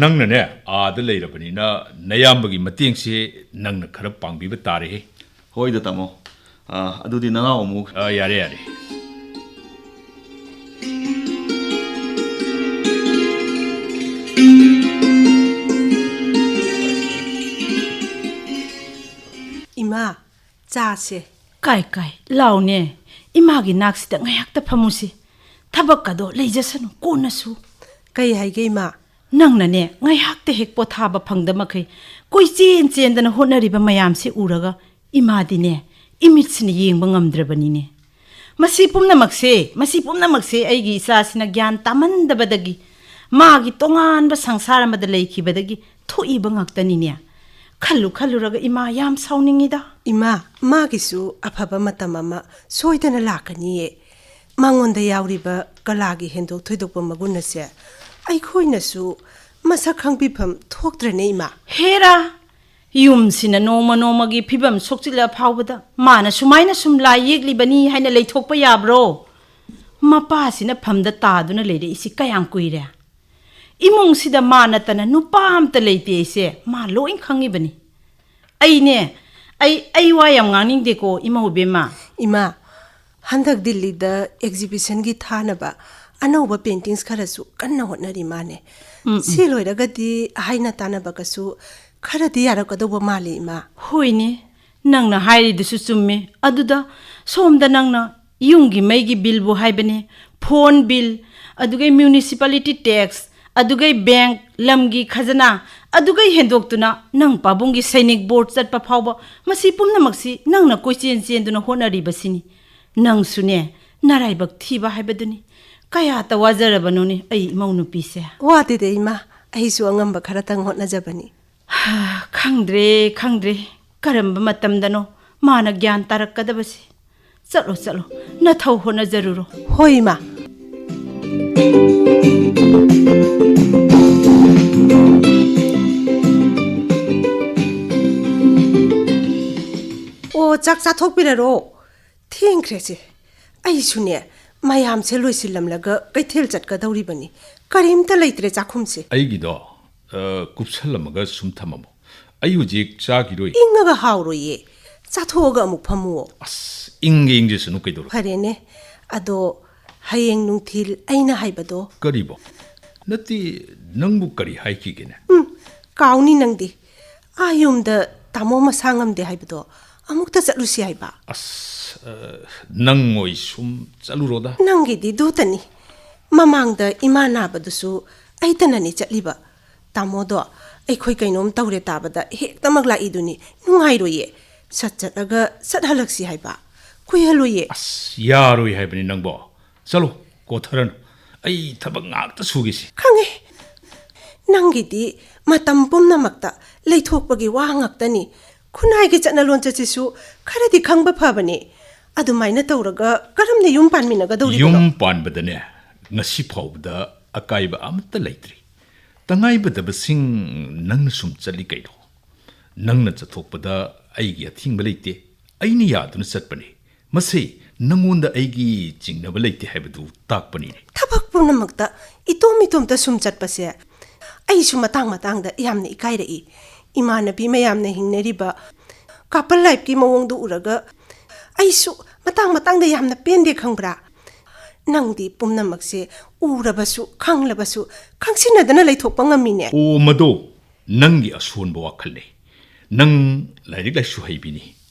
ꯅꯪꯅꯅꯦ ꯑꯥꯗ ꯂꯩꯔꯕꯅꯤꯅ ꯅꯌꯥꯝꯕꯒꯤ ꯃꯇꯦꯡꯁꯦ ꯅꯪꯅ ꯈꯔ ꯄꯥꯡꯕꯤꯕ ꯇꯥꯔꯦꯍꯦ꯫ ꯍꯣꯏꯗ, ꯇꯥꯃꯣ꯫ ꯑ, ꯑꯗꯨꯗꯤ ꯅꯅꯥꯎ ꯑꯃꯨꯛ꯫ ꯑ, ꯌꯥꯔꯦ, ꯌꯥꯔꯦ꯫ ꯏꯃꯥ, ꯆꯥꯁꯦ꯫ ꯀꯥꯏ, ꯀꯥꯏ, ꯂꯥꯎꯅꯦ꯫ ꯏꯃꯥꯒꯤ ꯅꯥꯛꯁꯤꯗ ꯉꯥꯏꯍꯥꯛꯇ ꯐꯝꯃꯨꯁꯤ꯫ ꯊꯕꯛꯀꯗꯣ ꯂꯩꯖꯁꯅꯨ, ꯀꯣꯟꯅꯁꯨ꯫ ꯀꯩ ꯍꯥꯏꯒꯦ, ꯏꯃꯥ? ꯅꯪꯅꯅꯦ, ꯉꯥꯏꯍꯥꯛꯇ ꯍꯦꯛ ꯄꯣꯊꯥꯕ ꯐꯪꯗ ꯃꯈꯩ ꯀꯣꯏꯆꯦꯟ ꯆꯦꯟꯗꯅ ꯍꯣꯠꯅꯔꯤꯕ ꯃꯌꯥꯝꯁꯤ ꯎꯔꯒ ꯏꯃꯥꯗꯤꯅꯦ, ꯏꯃꯤꯠꯁꯤꯅ ꯌꯦꯡꯕ ꯉꯝꯗ꯭ꯔꯕꯅꯤꯅꯦ꯫ ꯃꯁꯤ ꯄꯨꯝꯅꯃꯛꯁꯦ, ꯃꯁꯤ ꯄꯨꯝꯅꯃꯛꯁꯦ ꯑꯩꯒꯤ ꯏꯆꯥꯁꯤꯅ ꯒ꯭ꯌꯥꯟ ꯇꯥꯃꯟꯗꯕꯗꯒꯤ, ꯃꯥꯒꯤ ꯇꯣꯉꯥꯟꯕ ꯁꯪꯁꯥꯔ ꯑꯃꯗ ꯂꯩꯈꯤꯕꯗꯒꯤ ꯊꯣꯛꯏꯕ ꯉꯥꯛꯇꯅꯤꯅꯦ꯫ ꯈꯜꯂꯨ ꯈꯜꯂꯨꯔꯒ ꯏꯃꯥ ꯌꯥꯝ ꯁꯥꯎꯅꯤꯡꯉꯤꯗ꯫ ꯏꯃꯥ, ꯃꯥꯒꯤꯁꯨ ꯑꯐꯕ ꯃꯇꯝ ꯑꯃ ꯁꯣꯏꯗꯅ ꯂꯥꯛꯀꯅꯤꯌꯦ꯫ ꯃꯉꯣꯟꯗ ꯌꯥꯎꯔꯤꯕ ꯀꯂꯥꯒꯤ ꯍꯦꯟꯗꯣꯛ ꯊꯣꯏꯗꯣꯛꯄ ꯃꯒꯨꯟ ꯑꯁꯦ ꯑꯩꯈꯣꯏꯅꯁꯨ ꯃꯁꯛ ꯈꯪꯕꯤꯐꯝ ꯊꯣꯛꯇ꯭ꯔꯦꯅꯦ, ꯏꯃꯥ꯫ ꯍꯦꯔꯥ! ꯌꯨꯝꯁꯤꯅ ꯅꯣꯡꯃ ꯅꯣꯡꯃꯒꯤ ꯐꯤꯕꯝ ꯁꯣꯛꯆꯤꯜꯂ ꯐꯥꯎꯕꯗ ꯃꯥꯅ ꯁꯨꯃꯥꯏꯅ ꯁꯨꯝ ꯂꯥꯏ ꯌꯦꯛꯂꯤꯕꯅꯤ ꯍꯥꯏꯅ ꯂꯩꯊꯣꯛꯄ ꯌꯥꯕ꯭ꯔꯣ? ꯃꯄꯥꯁꯤꯅ ꯐꯝꯗ ꯇꯥꯗꯨꯅ ꯂꯩꯔꯛꯏꯁꯤ ꯀꯌꯥꯝ ꯀꯨꯏꯔꯦ? ꯏꯃꯨꯡꯁꯤꯗ ꯃꯥ ꯅꯠꯇꯅ ꯅꯨꯄꯥ ꯑꯝꯇ ꯂꯩꯇꯦ ꯍꯥꯏꯁꯦ ꯃꯥ ꯂꯣꯏ ꯈꯪꯉꯤꯕꯅꯤ꯫ ꯑꯩꯅꯦ, ꯑꯩ, ꯑꯩ ꯋꯥ ꯌꯥꯝ ꯉꯥꯡꯅꯤꯡꯗꯦꯀꯣ, ꯏꯃꯧ ꯏꯕꯦꯝꯃ꯫ ꯏꯃꯥ, ꯍꯟꯗꯛ ꯗꯤꯜꯂꯤꯗ ꯑꯦꯛꯖꯤꯕꯤꯁꯟꯒꯤ ꯊꯥꯅꯕ ꯑꯅꯧꯕ ꯄꯦꯟꯇꯤꯡꯁ ꯈꯔꯁꯨ ꯀꯟꯅ ꯍꯣꯠꯅꯔꯤ ꯃꯥꯅꯦ꯫ ꯎꯝ, ꯎꯝ꯫ ꯁꯤ ꯂꯣꯏꯔꯒꯗꯤ ꯍꯥꯏꯅ ꯇꯥꯅꯕꯒꯁꯨ ꯈꯔꯗꯤ ꯌꯥꯔꯛꯀꯗꯧꯕ ꯃꯥꯜꯂꯤ, ꯏꯃꯥ꯫ ꯍꯣꯏꯅꯦ, ꯅꯪꯅ ꯍꯥꯏꯔꯤꯗꯨꯁꯨ ꯆꯨꯝꯃꯦ꯫ ꯑꯗꯨꯗ ꯁꯣꯝꯗ ꯅꯪꯅ ꯌꯨꯝꯒꯤ ꯃꯩꯒꯤ ꯕꯤꯜꯕꯨ ꯍꯥꯏꯕꯅꯦ, ꯐꯣꯟ ꯕꯤꯜ, ꯑꯗꯨꯒꯩ ꯃ꯭ꯌꯨꯅꯤꯁꯤꯄꯥꯂꯤꯇꯤ ꯇꯦꯛꯁ, ꯑꯗꯨꯒꯩ ꯕꯦꯡꯛ, ꯂꯝꯒꯤ ꯈꯖꯅꯥ, ꯑꯗꯨꯒꯩ ꯍꯦꯟꯗꯣꯛꯇꯨꯅ ꯅꯪ ꯄꯥꯕꯨꯡꯒꯤ ꯁꯩꯅꯤꯛ ꯕꯣꯔꯗ ꯆꯠꯄ ꯐꯥꯎꯕ ꯃꯁꯤ ꯄꯨꯝꯅꯃꯛꯁꯤ ꯅꯪꯅ ꯀꯣꯏꯆꯦꯟ ꯆꯦꯟꯗꯨꯅ ꯍꯣꯠꯅꯔꯤꯕꯁꯤꯅꯤ꯫ ꯅꯪꯁꯨꯅꯦ, ꯅꯔꯥꯏꯕꯛ ꯊꯤꯕ ꯍꯥꯏꯕꯗꯨꯅꯤ꯫ ꯀꯌꯥꯇ ꯋꯥꯖꯔꯕꯅꯣꯅꯦ ꯑꯩ ꯏꯃꯧ ꯅꯨꯄꯤꯁꯦ꯫ ꯋꯥꯗꯦꯗ ꯏꯃꯥ, ꯑꯩꯁꯨ ꯑꯉꯝꯕ ꯈꯔꯇꯪ ꯍꯣꯠꯅꯖꯕꯅꯤ꯫ ꯈꯪꯗ꯭ꯔꯦ, ꯈꯪꯗ꯭ꯔꯦ, ꯀꯔꯝꯕ ꯃꯇꯝꯗꯅꯣ ꯃꯥꯅ ꯒ꯭ꯌꯥꯟ ꯇꯥꯔꯛꯀꯗꯕꯁꯦ꯫ ꯆꯠꯂꯣ, ꯆꯠꯂꯣ, ꯅꯊꯧ ꯍꯣꯠꯅꯖꯔꯨꯔꯣ꯫ ꯍꯣꯏ, ꯏꯃꯥ꯫ ꯆꯥꯛ ꯆꯥꯊꯣꯛꯄꯤꯔꯔꯣ꯫ ꯊꯦꯡꯈ꯭ꯔꯦꯁꯦ꯫ ꯑꯩꯁꯨꯅꯦ, ꯃꯌꯥꯝꯁꯦ ꯂꯣꯏꯁꯤꯜꯂꯝꯂꯒ ꯀꯩꯊꯦꯜ ꯆꯠꯀꯗꯧꯔꯤꯕꯅꯤ꯫ ꯀꯔꯤꯝꯇ ꯂꯩꯇ꯭ꯔꯦ ꯆꯥꯛꯈꯨꯝꯁꯦ꯫ ꯑꯩꯒꯤꯗꯣ, ꯑ, ꯀꯨꯞꯁꯜꯂꯝꯃꯒ ꯁꯨꯝ ꯊꯝꯃꯝꯃꯣ꯫ ꯑꯩ ꯍꯧꯖꯤꯛ ꯆꯥꯈꯤꯔꯣꯏ꯫ ꯏꯪꯉꯒ ꯍꯥꯎꯔꯣꯏꯌꯦ꯫ ꯆꯥꯊꯣꯛꯑꯒ ꯑꯃꯨꯛ ꯐꯝꯃꯨꯑꯣ꯫ ꯑꯁ, ꯏꯪꯒꯦ ꯏꯪꯖꯁꯅꯨ, ꯀꯩꯗꯧꯔꯒꯦ? ꯐꯔꯦꯅꯦ꯫ ꯑꯗꯣ ꯍꯌꯦꯡ ꯅꯨꯡꯊꯤꯜ ꯑꯩꯅ ꯍꯥꯏꯕꯗꯣ꯫ ꯀꯔꯤꯕꯣ? ꯅꯠꯇꯦ, ꯅꯪꯕꯨ ꯀꯔꯤ ꯍꯥꯏꯈꯤꯒꯦꯅꯦ? ꯎꯝ, ꯀꯥꯎꯅꯤ ꯅꯪꯗꯤ꯫ ꯑꯥ ꯌꯨꯝꯗ ꯇꯥꯃꯣ ꯃꯁꯥ ꯉꯝꯗꯦ ꯍꯥꯏꯕꯗꯣ ꯑꯃꯨꯛꯇ ꯆꯠꯂꯨꯁꯤ ꯍꯥꯏꯕ꯫ ꯑꯁ, ꯑ, ꯅꯪ ꯑꯣꯏ ꯁꯨꯝ ꯆꯠꯂꯨꯔꯣꯗ꯫ ꯅꯪꯒꯤꯗꯤ ꯗꯨꯇꯅꯤ꯫ ꯃꯃꯥꯡꯗ ꯏꯃꯥ ꯅꯥꯕꯗꯨꯁꯨ ꯑꯩꯇꯅꯅꯤ ꯆꯠꯂꯤꯕ꯫ ꯇꯥꯃꯣꯗꯣ ꯑꯩꯈꯣꯏ ꯀꯩꯅꯣꯝ ꯇꯧꯔꯦ ꯇꯥꯕꯗ ꯍꯦꯛꯇꯃꯛ ꯂꯥꯛꯏꯗꯨꯅꯤ꯫ ꯅꯨꯡꯉꯥꯏꯔꯣꯏꯌꯦ꯫ ꯁꯠ ꯆꯠꯂꯒ ꯁꯠ ꯍꯜꯂꯛꯁꯤ ꯍꯥꯏꯕ꯫ ꯀꯨꯏꯍꯜꯂꯣꯏꯌꯦ꯫ ꯑꯁ, ꯌꯥꯔꯣꯏ ꯍꯥꯏꯕꯅꯤ ꯅꯪꯕꯣ꯫ ꯆꯠꯂꯣ, ꯀꯣꯊꯔꯅꯨ꯫ ꯑꯩ ꯊꯕꯛ ꯉꯥꯛꯇ ꯁꯨꯒꯦꯁꯤ꯫ ꯈꯪꯉꯦ꯫ ꯅꯪꯒꯤꯗꯤ ꯃꯇꯝ ꯄꯨꯝꯅꯃꯛꯇ ꯂꯩꯊꯣꯛꯄꯒꯤ ꯋꯥ ꯉꯥꯛꯇꯅꯤ꯫ ꯈꯨꯟꯅꯥꯏꯒꯤ ꯆꯠꯅ ꯂꯣꯟꯆꯠꯁꯤꯁꯨ ꯈꯔꯗꯤ ꯈꯪꯕ ꯐꯕꯅꯦ꯫ ꯑꯗꯨꯃꯥꯏꯅ ꯇꯧꯔꯒ ꯀꯔꯝꯅ ꯌꯨꯝ ꯄꯥꯟꯃꯤꯟꯅꯒꯗꯧꯔꯤꯕꯅꯣ? ꯌꯨꯝ ꯄꯥꯟꯕꯗꯅꯦ, ꯉꯁꯤ ꯐꯥꯎꯕꯗ ꯑꯀꯥꯏꯕ ꯑꯃꯠꯇ ꯂꯩꯇ꯭ꯔꯤ꯫ ꯇꯉꯥꯏꯕꯗꯕꯁꯤꯡ ꯅꯪꯅ ꯁꯨꯝ ꯆꯠꯂꯤ ꯀꯩꯅꯣ? ꯅꯪꯅ ꯆꯠꯊꯣꯛꯄꯗ ꯑꯩꯒꯤ ꯑꯊꯤꯡꯕ ꯂꯩꯇꯦ꯫ ꯑꯩꯅ ꯌꯥꯗꯨꯅ ꯆꯠꯄꯅꯤ꯫ ꯃꯁꯤ ꯅꯪꯉꯣꯟꯗ ꯑꯩꯒꯤ ꯆꯤꯡꯅꯕ ꯂꯩꯇꯦ ꯍꯥꯏꯕꯗꯨ ꯇꯥꯛꯄꯅꯤꯅꯦ꯫ ꯊꯕꯛ ꯄꯨꯝꯅꯃꯛꯇ ꯏꯇꯣꯝ ꯏꯇꯣꯝꯇ ꯁꯨꯝ ꯆꯠꯄꯁꯦ ꯑꯩꯁꯨ ꯃꯇꯥꯡ ꯃꯇꯥꯡꯗ ꯌꯥꯝꯅ ꯏꯀꯥꯏꯔꯛꯏ꯫ ꯏꯃꯥꯟꯅꯕꯤ ꯃꯌꯥꯝꯅ ꯍꯤꯡꯅꯔꯤꯕ couple lifeꯀꯤ ꯃꯑꯣꯡꯗꯨ ꯎꯔꯒ ꯑꯩꯁꯨ ꯃꯇꯥꯡ ꯃꯇꯥꯡꯗ ꯌꯥꯝꯅ ꯄꯦꯟꯗꯦ, ꯈꯪꯕ꯭ꯔꯥ? ꯅꯪꯗꯤ ꯄꯨꯝꯅꯃꯛꯁꯦ ꯎꯔꯕꯁꯨ, ꯈꯪꯂꯕꯁꯨ, ꯈꯪꯁꯤꯟꯅꯗꯅ ꯂꯩꯊꯣꯛꯄ ꯉꯝꯃꯤꯅꯦ꯫ ꯑꯣ, ꯃꯗꯣ ꯅꯪꯒꯤ ꯑꯁꯣꯟꯕ ꯋꯥꯈꯜꯅꯤ꯫ ꯅꯪ ꯂꯥꯏꯔꯤꯛ ꯂꯥꯏꯁꯨ ꯍꯩꯕꯤꯅꯤ,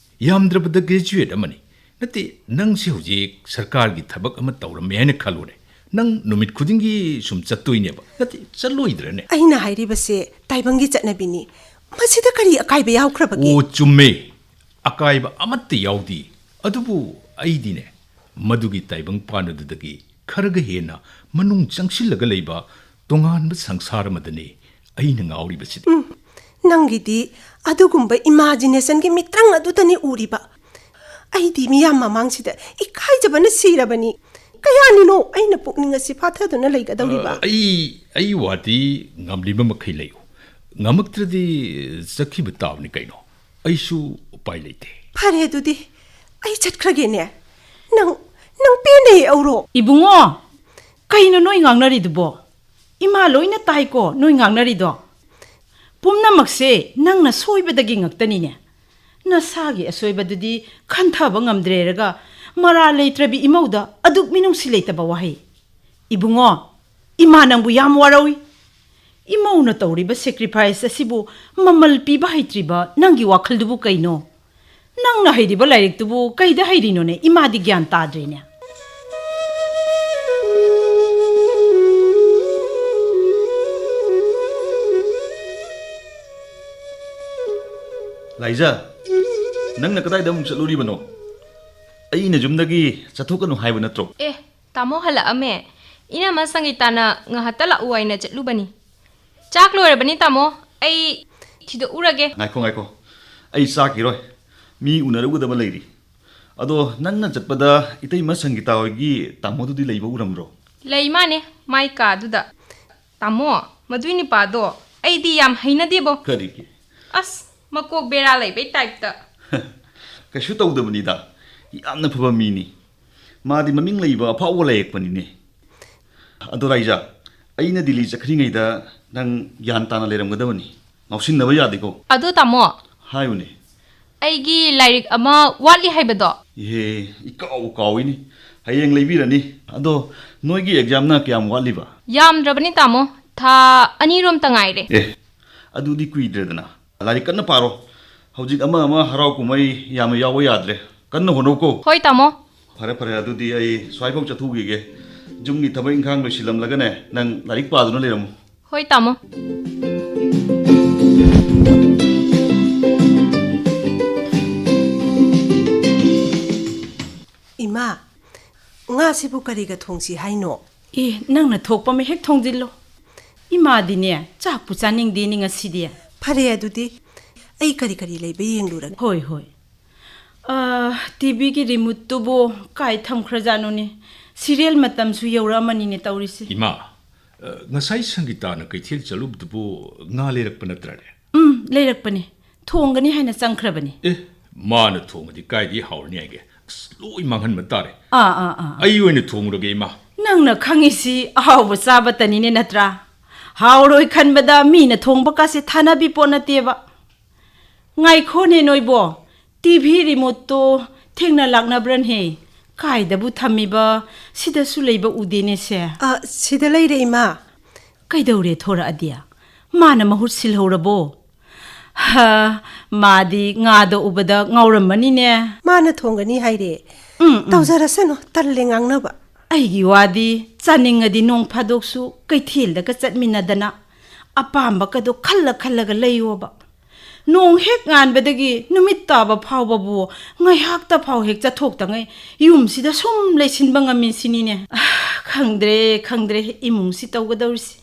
ꯌꯥꯝꯗ꯭ꯔꯕꯗ graduate ꯑꯃꯅꯤ꯫ ꯅꯠꯇꯦ, ꯅꯪꯁꯤ ꯍꯧꯖꯤꯛ ꯁꯔꯀꯥꯔꯒꯤ ꯊꯕꯛ ꯑꯃ ꯇꯧꯔꯝꯃꯦ ꯍꯥꯏꯅ ꯈꯜꯂꯨꯅꯦ꯫ ꯅꯪ ꯅꯨꯃꯤꯠ ꯈꯨꯗꯤꯡꯒꯤ ꯁꯨꯝ ꯆꯠꯇꯣꯏꯅꯦꯕ꯫ ꯅꯠꯇꯦ, ꯆꯠꯂꯣꯏꯗ꯭ꯔꯅꯦ? ꯑꯩꯅ ꯍꯥꯏꯔꯤꯕꯁꯦ ꯇꯥꯏꯕꯪꯒꯤ ꯆꯠꯅꯕꯤꯅꯤ꯫ ꯃꯁꯤꯗ ꯀꯔꯤ ꯑꯀꯥꯏꯕ ꯌꯥꯎꯈ꯭ꯔꯕꯒꯦ? ꯑꯣ, ꯆꯨꯝꯃꯦ꯫ ꯑꯀꯥꯏꯕ ꯑꯃꯠꯇ ꯌꯥꯎꯗꯦ꯫ ꯑꯗꯨꯕꯨ ꯑꯩꯗꯤꯅꯦ, ꯃꯗꯨꯒꯤ ꯇꯥꯏꯕꯪ ꯄꯥꯟ ꯑꯗꯨꯗꯒꯤ ꯈꯔꯒ ꯍꯦꯟꯅ ꯃꯅꯨꯡ ꯆꯪꯁꯤꯜꯂꯒ ꯂꯩꯕ ꯇꯣꯉꯥꯟꯕ ꯁꯪꯁꯥꯔ ꯑꯃꯗꯅꯦ ꯑꯩꯅ ꯉꯥꯎꯔꯤꯕꯁꯤꯗꯤ꯫ ꯎꯝ, ꯅꯪꯒꯤꯗꯤ ꯑꯗꯨꯒꯨꯝꯕ imaginationꯒꯤ ꯃꯤꯇ꯭ꯔꯪ ꯑꯗꯨꯗꯅꯤ ꯎꯔꯤꯕ꯫ ꯑꯩꯗꯤ ꯃꯤꯌꯥꯝ ꯃꯃꯥꯡꯁꯤꯗ ꯏꯀꯥꯏꯖꯕꯅ ꯁꯤꯔꯕꯅꯤ꯫ ꯀꯌꯥꯅꯤꯅꯣ ꯑꯩꯅ ꯄꯨꯛꯅꯤꯡ ꯑꯁꯤ ꯐꯥꯊꯗꯨꯅ ꯂꯩꯒꯗꯧꯔꯤꯕ? ꯑ, ꯑꯩ, ꯑꯩ ꯋꯥꯗꯤ ꯉꯝꯂꯤꯕ ꯃꯈꯩ ꯂꯩꯌꯨ꯫ ꯉꯝꯃꯛꯇ꯭ꯔꯗꯤ ꯆꯠꯈꯤꯕ ꯇꯥꯕꯅꯤ ꯀꯩꯅꯣ꯫ ꯑꯩꯁꯨ ꯎꯄꯥꯏ ꯂꯩꯇꯦ꯫ ꯐꯔꯦ, ꯑꯗꯨꯗꯤ ꯑꯩ ꯆꯠꯈ꯭ꯔꯒꯦꯅꯦ꯫ ꯅꯪ, ꯅꯪ ꯄꯦꯟꯗꯦ, ꯑꯧꯔꯣ? ꯏꯕꯨꯡꯉꯣ, ꯀꯩꯅꯣ ꯅꯣꯏ ꯉꯥꯡꯅꯔꯤꯗꯨꯕꯣ? ꯏꯃꯥ ꯂꯣꯏꯅ ꯇꯥꯏꯀꯣ ꯅꯣꯏ ꯉꯥꯡꯅꯔꯤꯗꯣ꯫ ꯄꯨꯝꯅꯃꯛꯁꯦ ꯅꯪꯅ ꯁꯣꯏꯕꯗꯒꯤ ꯉꯛꯇꯅꯤꯅꯦ꯫ ꯅꯁꯥꯒꯤ ꯑꯁꯣꯏꯕꯗꯨꯗꯤ ꯈꯟꯊꯕ ꯉꯝꯗ꯭ꯔꯦꯔꯒ ꯃꯔꯥꯜ ꯂꯩꯇ꯭ꯔꯕꯤ ꯏꯃꯧꯗ ꯑꯗꯨꯛ ꯃꯤꯅꯨꯡꯁꯤ ꯂꯩꯇꯕ ꯋꯥꯍꯩ꯫ ꯏꯕꯨꯡꯉꯣ, ꯏꯃꯥ ꯅꯪꯕꯨ ꯌꯥꯝ ꯋꯥꯔꯧꯏ꯫ ꯏꯃꯧꯅ ꯇꯧꯔꯤꯕ sacrifice ꯑꯁꯤꯕꯨ ꯃꯃꯜ ꯄꯤꯕ ꯍꯩꯇ꯭ꯔꯤꯕ ꯅꯪꯒꯤ ꯋꯥꯈꯜꯗꯨꯕꯨ ꯀꯩꯅꯣ? ꯅꯪꯅ ꯍꯩꯔꯤꯕ ꯂꯥꯏꯔꯤꯛꯇꯨꯕꯨ ꯀꯩꯗ ꯍꯩꯔꯤꯅꯣꯅꯦ? ꯏꯃꯥꯗꯤ ꯒ꯭ꯌꯥꯟ ꯇꯥꯗ꯭ꯔꯦꯅꯦ꯫ ꯂꯥꯏꯖꯥ, ꯅꯪꯅ ꯀꯗꯥꯏꯗ ꯑꯃꯨꯛ ꯆꯠꯂꯨꯔꯤꯕꯅꯣ? ꯑꯩꯅ ꯌꯨꯝꯗꯒꯤ ꯆꯠꯊꯣꯛꯀꯅꯨ ꯍꯥꯏꯕ ꯅꯠꯇ꯭ꯔꯣ? ꯑꯦ, ꯇꯥꯃꯣ ꯍꯜꯂꯛꯑꯝꯃꯦ꯫ ꯏꯅꯝꯃ ꯁꯪꯒꯤꯇꯥꯅ ꯉꯥꯏꯍꯥꯛꯇ ꯂꯥꯛꯎ ꯍꯥꯏꯅ ꯆꯠꯂꯨꯕꯅꯤ꯫ ꯆꯥꯛ ꯂꯣꯏꯔꯕꯅꯤ ꯇꯥꯃꯣ, ꯑꯩ ꯊꯤꯗꯣꯛꯎꯔꯒꯦ꯫ ꯉꯥꯏꯈꯣ, ꯉꯥꯏꯈꯣ, ꯑꯩ ꯆꯥꯈꯤꯔꯣꯏ꯫ ꯃꯤ ꯎꯅꯔꯨꯒꯗꯕ ꯂꯩꯔꯤ꯫ ꯑꯗꯣ ꯅꯪꯅ ꯆꯠꯄꯗ ꯏꯇꯩꯃ ꯁꯪꯒꯤꯇꯥ ꯍꯣꯏꯒꯤ ꯇꯥꯃꯣꯗꯨꯗꯤ ꯂꯩꯕ ꯎꯔꯝꯕ꯭ꯔꯣ? ꯂꯩ ꯃꯥꯅꯦ, ꯃꯥꯏ ꯀꯥꯗꯨꯗ꯫ ꯇꯥꯃꯣ, ꯃꯗꯨꯏ ꯅꯨꯄꯥꯗꯣ ꯑꯩꯗꯤ ꯌꯥꯝ ꯍꯩꯅꯗꯦꯕꯣ꯫ ꯀꯔꯤꯒꯤ? ꯑꯁ, ꯃꯀꯣꯛ ꯕꯦꯔꯥ ꯂꯩꯕꯩ ꯇꯥꯏꯞꯇ꯫ ꯀꯩꯁꯨ ꯇꯧꯗꯕꯅꯤꯗ, ꯌꯥꯝꯅ ꯐꯕ ꯃꯤꯅꯤ꯫ ꯃꯥꯗꯤ ꯃꯃꯤꯡ ꯂꯩꯕ ꯑꯐꯥꯎꯕ ꯂꯥꯏꯌꯦꯛꯄꯅꯤꯅꯦ꯫ ꯑꯗꯣ ꯂꯥꯏꯖꯥ, ꯑꯩꯅ ꯗꯤꯜꯂꯤ ꯆꯠꯈ꯭ꯔꯤꯉꯩꯗ ꯅꯪ ꯒ꯭ꯌꯥꯟ ꯇꯥꯅ ꯂꯩꯔꯝꯒꯗꯕꯅꯤ꯫ ꯉꯥꯎꯁꯤꯟꯅꯕ ꯌꯥꯗꯦꯀꯣ꯫ ꯑꯗꯣ ꯇꯥꯃꯣ, ꯍꯥꯏꯌꯨꯅꯦ꯫ ꯑꯩꯒꯤ ꯂꯥꯏꯔꯤꯛ ꯑꯃ ꯋꯥꯠꯂꯤ ꯍꯥꯏꯕꯗꯣ? ꯏꯍꯦ, ꯏꯀꯥꯎ ꯀꯥꯎꯏꯅꯦ꯫ ꯍꯌꯦꯡ ꯂꯩꯕꯤꯔꯅꯤ꯫ ꯑꯗꯣ ꯅꯣꯏꯒꯤ ꯑꯦꯛꯖꯥꯝꯅ ꯀꯌꯥꯝ ꯋꯥꯠꯂꯤꯕ? ꯌꯥꯝꯗ꯭ꯔꯕꯅꯤ ꯇꯥꯃꯣ, ꯊꯥ ꯑꯅꯤꯔꯣꯝꯇ ꯉꯥꯏꯔꯦ꯫ ꯑꯦ, ꯑꯗꯨꯗꯤ ꯀꯨꯏꯗ꯭ꯔꯦꯗꯅ꯫ ꯂꯥꯏꯔꯤꯛ ꯀꯟꯅ ꯄꯥꯔꯣ꯫ ꯍꯧꯖꯤꯛ ꯑꯃ ꯑꯃ ꯍꯔꯥꯎ ꯀꯨꯝꯍꯩ ꯌꯥꯝꯅ ꯌꯥꯎꯕ ꯌꯥꯗ꯭ꯔꯦ꯫ ꯀꯟꯅ ꯍꯣꯠꯅꯧꯀꯣ꯫ ꯍꯣꯏ ꯇꯥꯃꯣ꯫ ꯐꯔꯦ, ꯐꯔꯦ, ꯑꯗꯨꯗꯤ ꯑꯩ ꯁ꯭ꯋꯥꯏꯐꯥꯎ ꯆꯠꯊꯣꯛꯈꯤꯒꯦ꯫ ꯌꯨꯝꯒꯤ ꯊꯕꯛ ꯏꯪꯈꯥꯡ ꯂꯣꯏꯁꯤꯜꯂꯝꯂꯒꯅꯦ, ꯅꯪ ꯂꯥꯏꯔꯤꯛ ꯄꯥꯗꯨꯅ ꯂꯩꯔꯝꯃꯨ꯫ ꯍꯣꯏ ꯇꯥꯃꯣ꯫ ꯏꯃꯥ, ꯉꯥꯁꯤꯕꯨ ꯀꯔꯤꯒ ꯊꯣꯡꯁꯤ ꯍꯥꯏꯅꯣ? ꯑꯦ, ꯅꯪꯅ ꯊꯣꯛꯄ ꯑꯃ ꯍꯦꯛ ꯊꯣꯡꯖꯤꯜꯂꯣ꯫ ꯏꯃꯥꯗꯤꯅꯦ, ꯆꯥꯛꯄꯨ ꯆꯥꯅꯤꯡꯗꯦꯅꯦ ꯉꯁꯤꯗꯤ꯫ ꯐꯔꯦ ꯑꯗꯨꯗꯤ, ꯑꯩ ꯀꯔꯤ ꯀꯔꯤ ꯂꯩꯕ ꯌꯦꯡꯂꯨꯔꯒꯦ꯫ ꯍꯣꯏ, ꯍꯣꯏ꯫ ꯑ, ꯇꯤꯚꯤꯒꯤ ꯔꯤꯃꯨꯠꯇꯨꯕꯨ ꯀꯥꯏ ꯊꯝꯈ꯭ꯔꯖꯥꯠꯅꯣꯅꯦ? ꯁꯤꯔꯤꯌꯦꯜ ꯃꯇꯝꯁꯨ ꯌꯧꯔꯛꯑꯃꯅꯤꯅꯦ ꯇꯧꯔꯤꯁꯦ꯫ ꯏꯃꯥ, ꯑ, ꯉꯁꯥꯏ ꯁꯪꯒꯤꯇꯥꯅ ꯀꯩꯊꯦꯜ ꯆꯠꯂꯨꯕꯗꯨꯕꯨ ꯉꯥ ꯂꯩꯔꯛꯄ ꯅꯠꯇ꯭ꯔꯅꯦ? ꯎꯝ, ꯂꯩꯔꯛꯄꯅꯦ꯫ ꯊꯣꯡꯒꯅꯤ ꯍꯥꯏꯅ ꯆꯪꯈ꯭ꯔꯕꯅꯤ꯫ ꯑꯦ, ꯃꯥꯅ ꯊꯣꯡꯉꯗꯤ ꯀꯥꯏꯗꯒꯤ ꯍꯥꯎꯔꯅꯤ ꯍꯥꯏꯒꯦ? ꯑꯁ, ꯂꯣꯏ ꯃꯥꯡꯍꯟꯕ ꯇꯥꯔꯦ꯫ ꯑꯥ, ꯑꯥ, ꯑꯥ, ꯑꯥ꯫ ꯑꯩ ꯑꯣꯏꯅ ꯊꯣꯡꯉꯨꯔꯒꯦ, ꯏꯃꯥ꯫ ꯅꯪꯅ ꯈꯪꯉꯤꯁꯤ ꯑꯍꯥꯎꯕ ꯆꯥꯕꯇꯅꯤꯅꯦ, ꯅꯠꯇ꯭ꯔꯥ? ꯍꯥꯎꯔꯣꯏ ꯈꯟꯕꯗ ꯃꯤꯅ ꯊꯣꯡꯕ ꯀꯥꯁꯦ ꯊꯥꯅꯕꯤ ꯄꯣꯠ ꯅꯠꯇꯦꯕ꯫ ꯉꯥꯏꯈꯣꯅꯦ ꯅꯣꯏꯕꯣ, ꯇꯤ ꯚꯤ ꯔꯤꯃꯣꯠꯇꯣ ꯊꯦꯡꯅ ꯂꯥꯛꯅꯕ꯭ꯔꯅꯦ? ꯀꯥꯏꯗꯕꯨ ꯊꯝꯃꯤꯕ? ꯁꯤꯗꯁꯨ ꯂꯩꯕ ꯎꯗꯦꯅꯦ ꯁꯦ꯫ ꯑ, ꯁꯤꯗ ꯂꯩꯔꯦ, ꯏꯃꯥ꯫ ꯀꯩꯗꯧꯔꯦ ꯊꯣꯔꯛꯑꯗꯤ? ꯃꯥꯅ ꯃꯍꯨꯠ ꯁꯤꯜꯍꯧꯔꯕꯣ? ꯍ, ꯃꯥꯗꯤ ꯉꯥꯗꯣ ꯎꯕꯗ ꯉꯥꯎꯔꯝꯃꯅꯤꯅꯦ꯫ ꯃꯥꯅ ꯊꯣꯡꯒꯅꯤ ꯍꯥꯏꯔꯦ꯫ ꯎꯝ, ꯎꯝ꯫ ꯇꯧꯖꯔꯁꯅꯨ, ꯇꯜꯂꯦ ꯉꯥꯡꯅꯕ꯫ ꯑꯩꯒꯤ ꯋꯥꯗꯤ, ꯆꯥꯅꯤꯡꯉꯗꯤ ꯅꯣꯡ ꯐꯥꯗꯣꯛꯁꯨ ꯀꯩꯊꯦꯜꯗꯒ ꯆꯠꯃꯤꯟꯅꯗꯅ ꯑꯄꯥꯝꯕꯀꯗꯣ ꯈꯜꯂ ꯈꯜꯂꯒ ꯂꯩꯌꯣꯕ꯫ ꯅꯣꯡ ꯍꯦꯛ ꯉꯥꯟꯕꯗꯒꯤ ꯅꯨꯃꯤꯠ ꯇꯥꯕ ꯐꯥꯎꯕꯕꯨ ꯉꯥꯏꯍꯥꯛꯇ ꯐꯥꯎ ꯍꯦꯛ ꯆꯠꯊꯣꯛꯇꯉꯩ ꯌꯨꯝꯁꯤꯗ ꯁꯨꯝ ꯂꯩꯁꯤꯟꯕ ꯉꯝꯃꯤꯁꯤꯅꯤꯅꯦ꯫ ꯑꯥ, ꯈꯪꯗ꯭ꯔꯦ, ꯈꯪꯗ꯭ꯔꯦ ꯏꯃꯨꯡꯁꯤ ꯇꯧꯒꯗꯧꯔꯤꯁꯤ꯫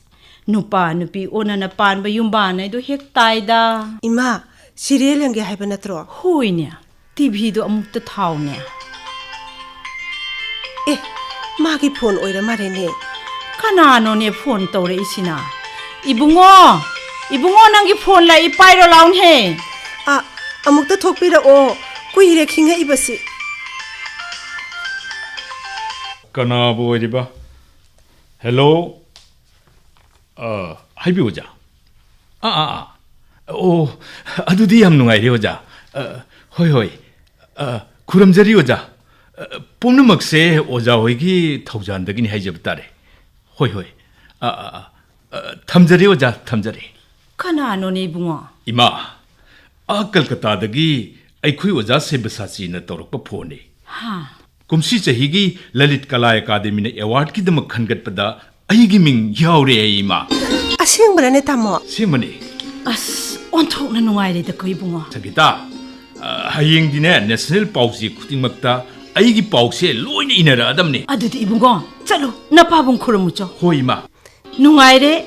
ꯅꯨꯄꯥ ꯅꯨꯄꯤ ꯑꯣꯟꯅꯅ ꯄꯥꯟꯕ ꯌꯨꯝꯕꯥꯟ ꯍꯥꯏꯗꯣ ꯍꯦꯛ ꯇꯥꯏꯗ꯫ ꯏꯃꯥ, ꯁꯤꯔꯦꯜ ꯌꯦꯡꯒꯦ ꯍꯥꯏꯕ ꯅꯠꯇ꯭ꯔꯣ? ꯍꯣꯏꯅꯦ, ꯇꯤ ꯚꯤꯗꯣ ꯑꯃꯨꯛꯇ ꯊꯥꯎꯅꯦ꯫ ꯑꯦ, ꯃꯥꯒꯤ ꯐꯣꯟ ꯑꯣꯏꯔ ꯃꯥꯜꯂꯦꯅꯦ꯫ ꯀꯅꯥꯅꯣꯅꯦ ꯐꯣꯟ ꯇꯧꯔꯛꯏꯁꯤꯅ? ꯏꯕꯨꯡꯉꯣ, ꯏꯕꯨꯡꯉꯣ, ꯅꯪꯒꯤ ꯐꯣꯟ ꯂꯥꯛꯏ, ꯄꯥꯏꯔꯣ ꯂꯥꯎꯅꯦꯍꯦ꯫ ꯑ, ꯑꯃꯨꯛꯇ ꯊꯣꯛꯄꯤꯔꯛꯑꯣ, ꯀꯨꯏꯔꯦ ꯈꯤꯡꯉꯛꯏꯕꯁꯤ꯫ ꯀꯅꯥꯕꯨ ꯑꯣꯏꯔꯤꯕ? ꯍꯦꯜꯂꯣ? ꯑ, ꯍꯥꯏꯕꯤꯌꯨ, ꯑꯣꯖꯥ꯫ ꯑꯥ, ꯑꯥ, ꯑꯥ꯫ ꯑꯣ, ꯑꯗꯨꯗꯤ ꯌꯥꯝ ꯅꯨꯡꯉꯥꯏꯔꯦ, ꯑꯣꯖꯥ꯫ ꯑ, ꯍꯣꯏ, ꯍꯣꯏ꯫ ꯑ, ꯈꯨꯔꯨꯝꯖꯔꯤ, ꯑꯣꯖꯥ꯫ ꯑ, ꯄꯨꯝꯅꯃꯛꯁꯦ ꯑꯣꯖꯥ ꯍꯣꯏꯒꯤ ꯊꯧꯖꯥꯟꯗꯒꯤꯅꯤ ꯍꯥꯏꯖꯕ ꯇꯥꯔꯦ꯫ ꯍꯣꯏ, ꯍꯣꯏ꯫ ꯑ, ꯑ, ꯑ, ꯑ, ꯊꯝꯖꯔꯦ, ꯑꯣꯖꯥ, ꯊꯝꯖꯔꯦ꯫ ꯀꯅꯥꯅꯣꯅꯦ, ꯏꯕꯨꯡꯉꯣ? ꯏꯃꯥ, ꯑꯥ ꯀꯜꯀꯇꯥꯗꯒꯤ ꯑꯩꯈꯣꯏ ꯑꯣꯖꯥ ꯁꯦꯕꯁꯥꯆꯤꯅ ꯇꯧꯔꯛꯄ ꯐꯣꯟꯅꯤ꯫ ꯍꯥ? ꯀꯨꯝꯁꯤ ꯆꯍꯤꯒꯤ ꯂꯂꯤꯠ ꯀꯂꯥ ꯑꯦꯀꯥꯗꯦꯃꯤꯅ ꯑꯦꯋꯥꯔꯗꯀꯤꯗꯃꯛ ꯈꯟꯒꯠꯄꯗ ꯑꯩꯒꯤ ꯃꯤꯡ ꯌꯥꯎꯔꯦ, ꯏꯃꯥ꯫ ꯑꯁꯦꯡꯕꯔꯅꯦ, ꯇꯥꯃꯣ? ꯑꯁꯦꯡꯕꯅꯤ꯫ ꯑꯁ, ꯑꯣꯟꯊꯣꯛꯅ ꯅꯨꯡꯉꯥꯏꯔꯦꯗꯀꯣ, ꯏꯕꯨꯡꯉꯣ꯫ ꯁꯪꯒꯤꯇꯥ, ꯑ, ꯍꯌꯦꯡꯗꯤꯅꯦ, ꯅꯦꯁꯅꯦꯜ ꯄꯥꯎꯆꯦ ꯈꯨꯗꯤꯡꯃꯛꯇ ꯑꯩꯒꯤ ꯄꯥꯎꯁꯦ ꯂꯣꯏꯅ ꯏꯅꯔꯛꯑꯗꯕꯅꯤ꯫ ꯑꯗꯨꯗꯤ ꯏꯕꯨꯡꯉꯣ, ꯆꯠꯂꯣ, ꯅꯄꯥꯕꯨꯡ ꯈꯨꯔꯨꯝꯃꯨꯆꯣ꯫ ꯍꯣꯏ, ꯏꯃꯥ꯫ ꯅꯨꯡꯉꯥꯏꯔꯦ,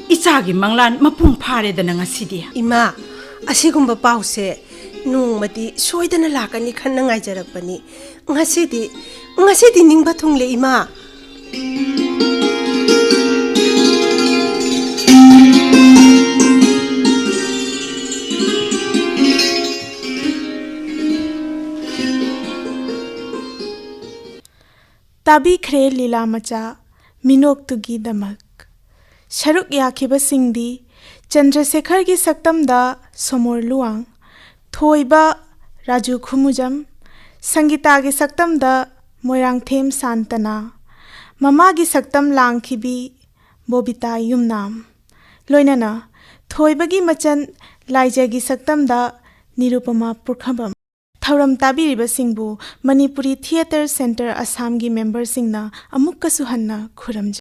ꯏꯆꯥꯒꯤ ꯃꯪꯂꯥꯟ ꯃꯄꯨꯡ ꯐꯥꯔꯦꯗꯅ ꯉꯁꯤꯗꯤ꯫ ꯏꯃꯥ, ꯑꯁꯤꯒꯨꯝꯕ ꯄꯥꯎꯁꯦ ꯅꯣꯡꯃꯗꯤ ꯁꯣꯏꯗꯅ ꯂꯥꯛꯀꯅꯤ ꯈꯟꯅ ꯉꯥꯏꯖꯔꯛꯄꯅꯤ꯫ ꯉꯁꯤꯗꯤ, ꯉꯁꯤꯗꯤ ꯅꯤꯡꯕ ꯊꯨꯡꯂꯦ, ꯏꯃꯥ꯫ ꯇꯥꯕꯤꯈ꯭ꯔꯦ ꯂꯤꯂꯥ ꯃꯆꯥ ꯃꯤꯅꯣꯛꯇꯨꯒꯤꯗꯃꯛ꯫ ꯁꯔꯨꯛ ꯌꯥꯈꯤꯕꯁꯤꯡꯗꯤ ꯆꯟꯗ꯭ꯔꯁꯦꯈꯔꯒꯤ ꯁꯛꯇꯝꯗ ꯁꯣꯃꯣꯔ ꯂꯨꯋꯥꯡ, ꯊꯣꯏꯕ ꯔꯥꯖꯨ ꯈꯨꯃꯨꯖꯝ, ꯁꯪꯒꯤꯇꯥꯒꯤ ꯁꯛꯇꯝꯗ ꯃꯣꯏꯔꯥꯡꯊꯦꯝ ꯁꯥꯟꯇꯅꯥ, ꯃꯃꯥꯒꯤ ꯁꯛꯇꯝ ꯂꯥꯡꯈꯤꯕꯤ ꯕꯣꯕꯤꯇꯥ ꯌꯨꯝꯅꯥꯝ, ꯂꯣꯏꯅꯅ ꯊꯣꯏꯕꯒꯤ ꯃꯆꯟ ꯂꯥꯏꯖꯒꯤ ꯁꯛꯇꯝꯗ ꯅꯤꯔꯨꯄꯃꯥ ꯄꯨꯔꯈꯝꯕꯝ꯫ ꯊꯧꯔꯝ ꯇꯥꯕꯤꯔꯤꯕꯁꯤꯡꯕꯨ ꯃꯅꯤꯄꯨꯔꯤ ꯊꯤꯌꯦꯇꯔ ꯁꯦꯟꯇꯔ ꯑꯁꯥꯝꯒꯤ ꯃꯦꯝꯕꯔꯁꯤꯡꯅ ꯑꯃꯨꯛꯀꯁꯨ ꯍꯟꯅ ꯈꯨꯔꯨꯝꯖꯔꯤ꯫